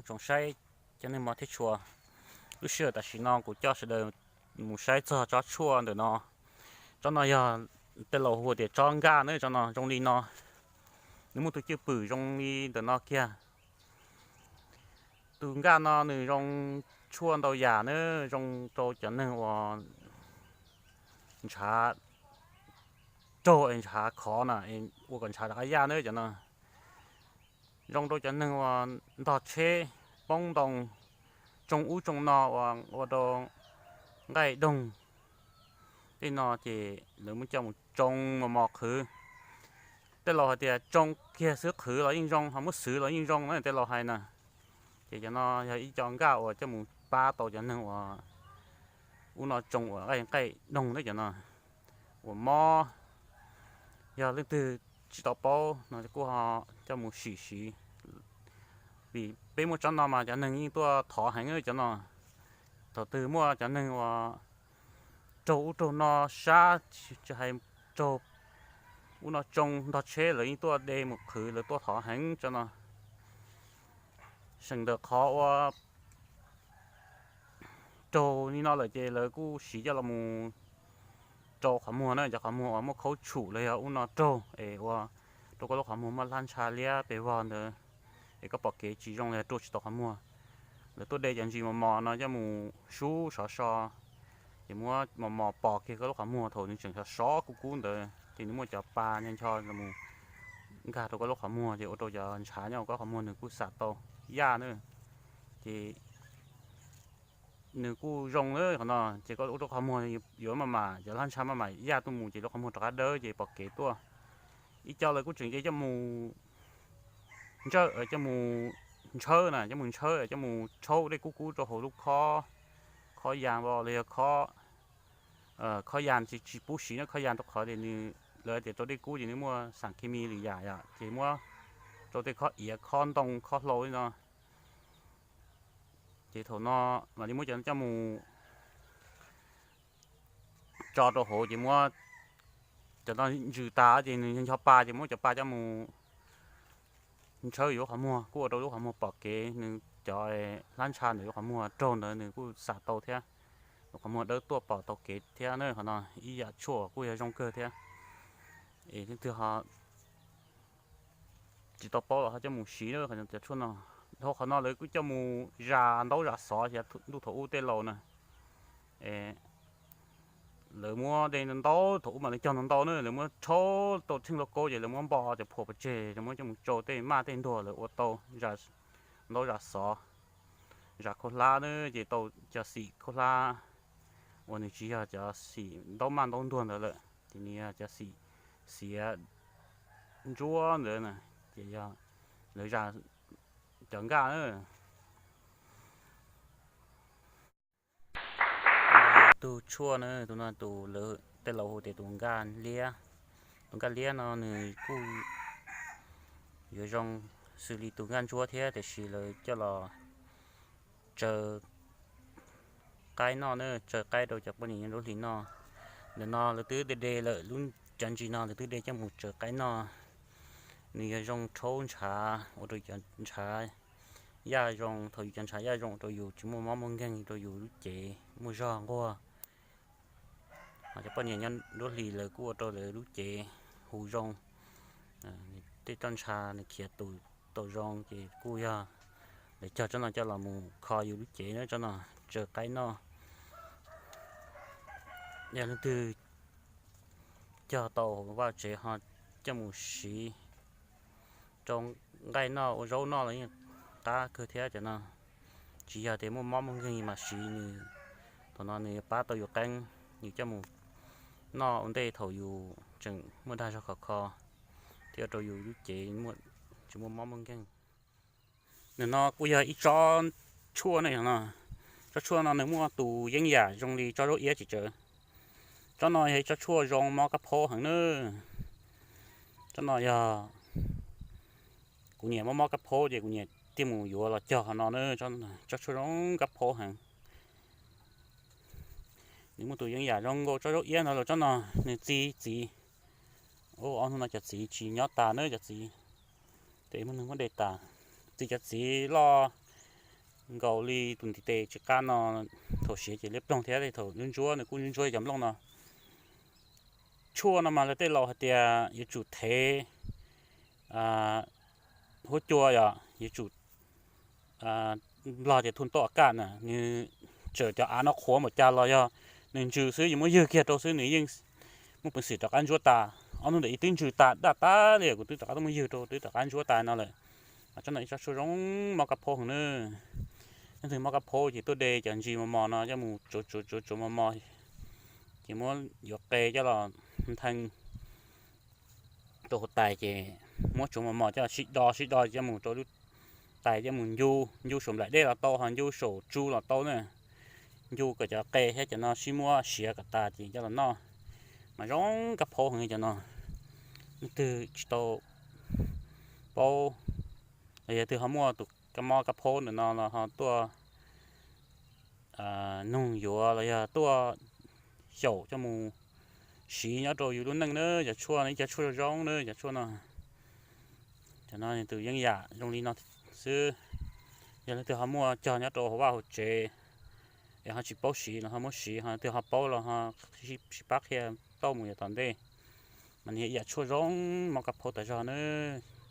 Tsoom saib cov neeg mos thiab tshua, lub sij hawm tam sim no kuv coj sawv daws mus saib txog tsob tshuaj ntawm no. Tsob no yog tej laus hu tias tsob nkaj na, tsob no zoo li no, nws muaj tus cwj pwm zoo li ntawm no kiag. Tus nkaj no nws zoo tshuaj ntau yam na, zoo rau cov neeg uas ntshav raug es ntshav khov na, ua kom ntshav rov qab yaj na cov no. Zoo rau cov neeg uas ntog tsheb, poob ntoo, tsoo ub tsoo no uas ua rau nqaij doog tej no ces lawv muab coj mus tsoo mos mos qhwv. Tej laus hais tias tsoo kiag xwb qhwv los yeej zoo, ho muab xwv los yeej zoo na, tej laus hais na. Ces cov no yog ib co nkaj uas coj mus pab tau cov neeg uas ub no tsoo uas nqaij nqaij doog na cov no, uas mob. Yog leej twg tsis tau paub no kuj ho coj mus sim siv, vim peb muaj tsob no mas cov neeg yeej tuaj thov heev cov no. Thaum twg muaj cov neeg uas raug ub raug no sab, tsis hais raug ub no tsoo ntog tsheb lawv yeej tuaj de mus qhwv, lawv tuaj thov heev tsob no. Seem ntawm qhov uas raug li no lawm ces lawv kuj siv coj los mus rau qhov muag na, cov qhov muag uas muaj khaub tshum los yog ub no raug es ua rau koj lub qhov muag muaj hlab ntsha liab pes vog ntawd, es koj pom kev tsis zoo los yog rua tsis tau qhov muag. Lawv tuaj de cov ntsis mos mos no coj mus sub sov so, ces muab mos mos pos kiag koj lub qhov muag thaum nws tseem sov sov kub kub ntawd ces nws muaj cov pa ncho ncho los nkag rau koj lub qhov muag ces ua rau cov ntshav nyob koj qhov muag nws kuj xam tau yaj na. Ces nws kuj zoo na qhov no, ces koj ua rau qhov muag yuav maj mam, cov hlab ntsha maj mam yaj tuaj mus ces lub qhov muag rov qab dawb ces pom kev tuaj. Ib co lawv kuj tseem de coj mus ntsawj, coj mus ntshawb na, coj mus ntshawb, coj mus rhaub dej kub kub rau hauv lub khob, khob yas los yog khob, khob yas tsis pub siv na, khob yas rau qhov tias nws, lawv tias rau dej kub ces nws muaj xas khes mis lwm yam yom, ces muab rau tej khob iav, khob ntoo, khob hlau li no. Ces thaum no mam li muab cov no coj mus tso rau hauv ces muab cov no ntsws tas ces nws ncho pa ces muab cov pa coj mus ntshawb yus lub qhov muag kuj ua rau lub qhov muag pom kev, nws cov hlab ntsha ntawm lub qhov muag raug ntawd nws kuj xam tau thiab, lub qhov muag dawb tuaj pom tau kev thiab na. Qhov no ib yam tshuaj kuj yog zoo kawg thiab. Es leej twg ho tsis tau paub los ho coj mus siv na cov tshuaj no. Dhau qhov no lawv kuj coj mus zas ntaub zas xov, ntuj thaum ub tej laus na, lawv muab de ntau, thaum ub mas lawv cog ntau ntau na, lawv muab rhaub tau tsheej lauj kaub ces lawv muab npo cov phuam pov tseg, lawv muab coj mus tsau tej maj tej ntuag lawv ua tau ntaub zas xov, zas khaub hlab na, ces tau cov xim khaub hlab uas nws tsis yog cov xim ntaub maj ntaub ntuag ntawd lawm, ces nws yog cov xim xiav ntsuab ntawd na, ces yog lawv zas cov nkaj na. Tus tshuaj na, tus no tus lawv tej laus hu tias tus nkaj liab. Tus nkaj liab no nws kuj yuav zoo xws li tus nkaj ntsuab thiab, tiam sis lawv coj los tsaws qaib noj na, tsaws qaib rau cov poj niam nyob nruab hlis noj. Ntawm no lawv twb de de lawm, lub cov ntsis no lawv twb de coj mus tsaws qaib noj. Nws yog zoo rhaub ntshav, ua rau cov ntshav yaj zoo, thaum yus cov ntshav yaj zoo ua rau yus tsis muaj mob muaj nkeeg rau yus lub cev muaj zog nquag. Ho cov poj niam nyob nruab hlis lawv kuj ua rau lawv lub cev hu zoo, tej toj ntsha nws khiav tus tau zoo, ces kuj yog lawv cog tsob no coj los mus kho yus lub cev na, tsob no tsaws qaib noj. Yog leej twg cog tau hauv vaj tsev ho coj mus siv rau nqaij noj ua zaub noj los yeej qab kawg thiab cov no. Tsis yog tias muaj mob muaj nkeeg mas siv nws, thaum no nws yuav pab tau yus qeeb, yus coj mus noj ua ntej thaum yus tseem muaj dag zog khov kho, thiab ua rau yus lub cev tsis muaj mob muaj nkeeg. Ntawm no kuj yog ib tsob tshuaj ne no. Tsob tshuaj no nws muaj tus yeeb yam zoo li tsob zaub iab tsis tsawv. Tsob no yog ib tsob tshuaj zoo mob kab phaub heev na. Tsob no yog kuv niam mob mob kab phaub ces kuv niam thiaj mus yuav los cog qhov no na. Tsob tshuaj zoo kab phaub heev. Nws muaj tus yeeb yam zoo nkaus tsob zaub iab ntawd los tsob no nws txi txiv. Ob hnub no cov txiv tsis nyob tas na, cov txiv tes muaj neeg muab de tas. Txi cov txiv loj nkaus li tus ntiv tes tsis qab no, thaum siav ces liab ploog thiab, thaum ntsuab ntsuab nws kuj ntsuab ntsuab cov nplooj no. Tshuaj no mas lawv tej laus hais tias yuav tsum thev huab cua, yog yuav tsum nplog tias thu toj kaj na, nws txawm cov av no qhuav npaum cas los yog nws ntsws xwb, yus muab ywg kiag rau xwb nws yeej muaj peev xwm rov qab ntsuab tas. Ob hnub ntawd ib twb ntsws tas daj tas li, kuv twb rov qab tuaj muab ywg rau twb rov qab ntsuab tas no lawm. Mas tsob no ib tsob tshuaj zoo mob kab phaub heev na. Leej twg mob kab phaub ces tuaj de cov ntsis mos mos no coj mus tsuav tsuav tsuav tsuav mos mos, ces muab yuav qe coj los nthee rau hauv tais ces muab tsuav mos mos coj sib do sib do coj mus rau lub tais coj mus ncu, ncu saum nplaim dej los tau ho ncu saum tsu los tau na. Ncu kom cov qe thiab cov no sib muab siav kom tas ces coj los noj. Mas zoo kab phaub heev cov no. Leej twg tsis tau paub los yog twg ho muaj tus kab mob kab phaub ntawm no los ho tuaj nug yuav los yog tuaj xyaum coj mus siv nyob rau yus lub neej na. Cov tshuaj no ib cov tshuaj zoo zoo na, cov tshuaj no. Cov no tus yeeb yam zoo li no xwb. Yog leej twg ho muaj cog nyob rau hauv vaj hauv tsev es ho tsis paub siv los ho muab siv, ho leej twg ho paub los ho sib pab qhia tau mus yav tom ntej. Mas nws yog ib yam tshuaj zoo mob kab phaub tas zog na,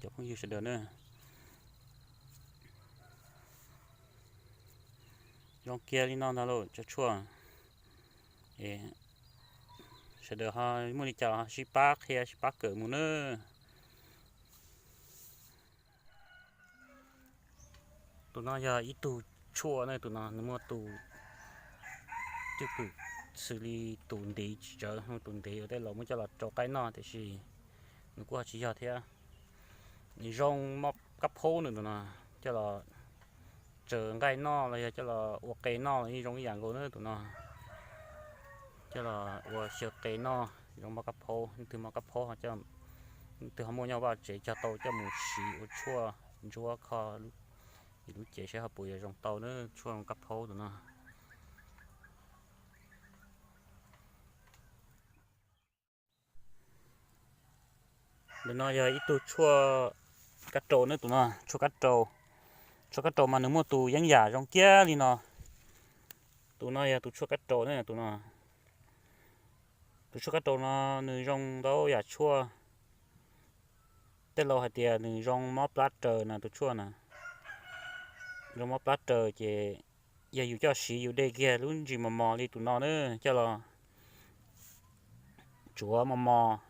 cov phooj ywg sawv daws na. Zoo kiag li no ntag lauj cov tshuaj. Sawv daws ho muaj li cas los ho sib pab qhia sib pab kawm mus nawb. Tus no yog ib tug tshuaj na, tus no nws muaj tus cwj pwm xws li tus ntiv tsis tsawv, tus ntiv uas tej laus muab coj los rau qaib noj tiam sis nws kuj ho tsis yog thiab. Nws zoo mob kab phaub na tus no, coj los tsaws nqaij noj los yog coj los ua qe noj los yeej zoo ib yam nkaus na tus no. Coj los ua xyaw qe noj zoo mob kab phaub, leej twg mob kab phaub, leej twg ho muaj nyob vaj tsev cog tau coj mus siv ua tshuaj ntsuab kho yus lub cev saib ho puas yuav zoo tau na, tshuaj kab phaub tus no. Ntawm no yog ib tug tshuaj kab rau na tus no, tshuaj kab rau. Tshuaj kab rau mas nws muaj tus yeeb yam zoo kiag li no. Tus no yog tus tshuaj kab rau na tus no. Tus tshuaj kab rau no nws zoo ntau yam tshuaj. Tej laus hais tias nws zoo mob plab raws na tus tshuaj na. Zoo mob plab raws ces yog yus coj siv yus de kiag lub ntsis mos mos li tus no na, coj los tsuav mos mos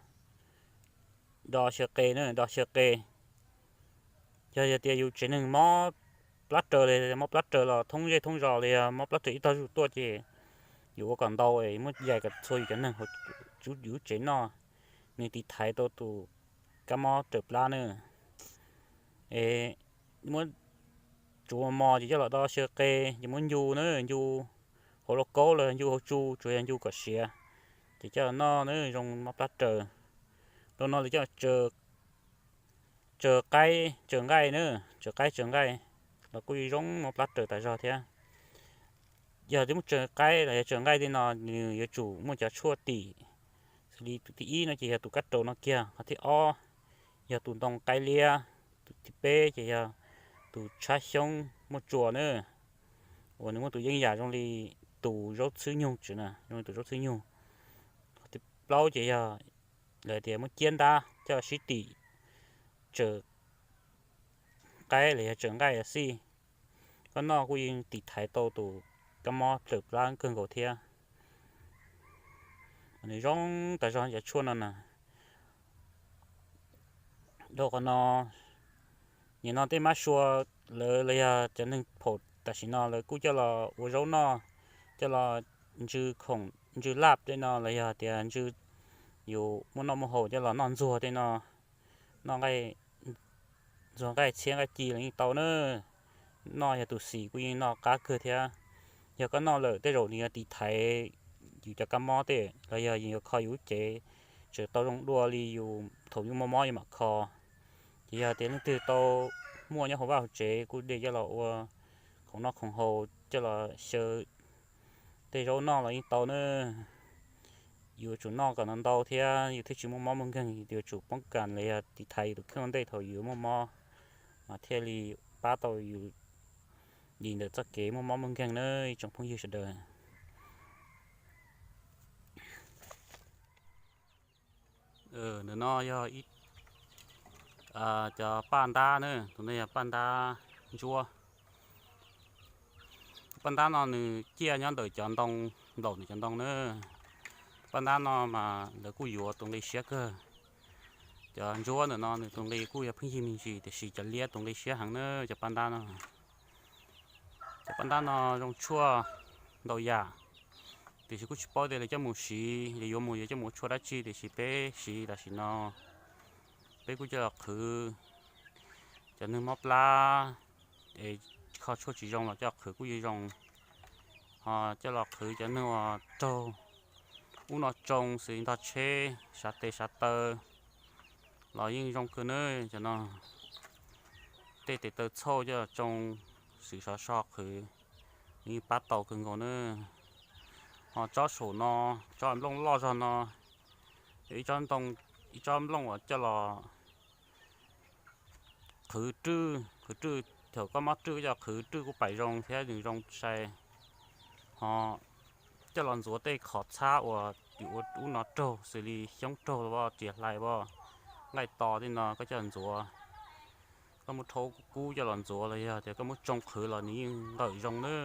do xyaw qe na, do xyaw qe. Yog yog tias yus tsev neeg mob plab raws li, mob plab raws los thoob zej thoob zos li, yog mob plab raws ib tog zuj tuaj ces yus ua kom ntau es muab yais kom txhua yus cov neeg hauv yus lub tsev noj, nws tiv thaiv tau tus kab mob raws plab na. Es muab tsuav mos mos ces coj los do xyaw qe, ces muab ncu na, ncu hauv lauj kaub los ncu hauv tsu, tsuas yog ncu kom siav, ces coj los noj na zoo mob plab raws. Rau no lawv coj tsaws qaib tsaws nqaij na, tsaws qaib tsaws nqaij los kuj zoo mob plab raws tas zog thiab. Yog twb muab tsaws qaib los yog tsaws nqaij tej no nws yuav tsum muaj cov tshuaj tim, xws li tus thib ib no ces yog tus kab rau no kiag, qhov thib ob yog tus ntoo qaib liab, tus thib peb ces yog tus tshab xyoob muaj tsua na, uas nws muaj tus yeeb yam zoo li tus zaub txhwb nyug tsev na, zoo li tus zaub txhwb nyug. Qhov thib plaub ces yog lawv tias muab ciab ntab coj sib tim tsaws qaib los yog tsaws nqaij xij. Koj noj kuj yeej tiv thaiv tau tus kab mob raws plab kawg nkaus thiab. Nws zoo tas zog cov tshuaj no na. Dhau qhov no, nim no tej mab sua lawv los yog cov neeg phaum tam sim no lawv kuj coj los ua zaub noj, coj los ntsw khoom ntsw laj tej no los yog tias ntsw yus muaj noj muaj haus coj los noj ntxuag tej no, noj nqaij, ntxuag nqaij txhiab nqaij ci los yeej tau na. Noj yog tus xis kuj yeej noj qab kawg thiab. Yog koj noj lawm tej zaum nws yuav tiv thaiv yus cov kab mob tej los yog yuav kho yus lub cev tseem tau zoo dua li yus thaum yus mob mob yus mam kho. Ces yog tias leej twg tau muaj nyob hauv vaj hauv tsev kuj de coj los ua khoom noj khoom haus coj los xyaw tej zaub noj los yeej tau na. Yuav tsum noj kom ntau ntau thiab yus thiaj tsis muaj mob muaj nkeeg, yuav tsum poob kas los yog tiv thaiv yus tus kheej ua ntej thaum yus muaj mob, mas thiaj li pab tau yus yim ntawm txoj kev muaj mob muaj nkeeg na ib tsoom phooj ywg sawv daws. Ntawm no yog cov paj ntab na, tus no yog paj ntab ntsuab. Paj ntab no nws ciaj nyob ntawm cov ntoo, nplaum ntawm cov ntoo na. Paj ntab no mas lawv kuj yuav tus nqi siab kawg. Cov ntsuab ntawm no nws tus nqi kuj yog pheej yig me ntsis tiam sis cov liab tus nqi siab heev na cov paj ntab no. Cov paj ntab no zoo tshuaj ntau yam, tiam sis kuj tsis paub tias lawv coj mus siv, lawv yuav mus yuav coj mus ua tshuaj dab tsi tiam sis peb siv tam sim no peb kuj coj los qhwv cov neeg mob plab es kho tshuaj tsis zoo los coj qhwv kuj yeej zoo. Ho coj los qhwv cov neeg uas raug ub no tsoo xws li ntog tsheb, sav tes sav taw los yeej zoo kawg na. Cov no tej tes taw txhauj coj los tsoo xwm sov so qhwv, nws yeej pab tau kawg nkaus na. Ho tsob saum no, tsob nplooj loj zog no, yog ib tsob ntoo, ib tsob nplooj uas coj los qhwv rwj, qhwv rwj, thaum koj mob rwj koj coj los qhwv rwj kuj pais zoo thiab nws zoo sai. Ho coj los ntxuav tej qhov txhab uas yus ua ub no raug xws li xyoob raug los, riam hlais los, nqaij to tej no koj coj los ntxuav, koj muab rhaub kub coj los ntxuav los yog tias koj muab tsoo qhwv los nws yeej nqawm zoo na.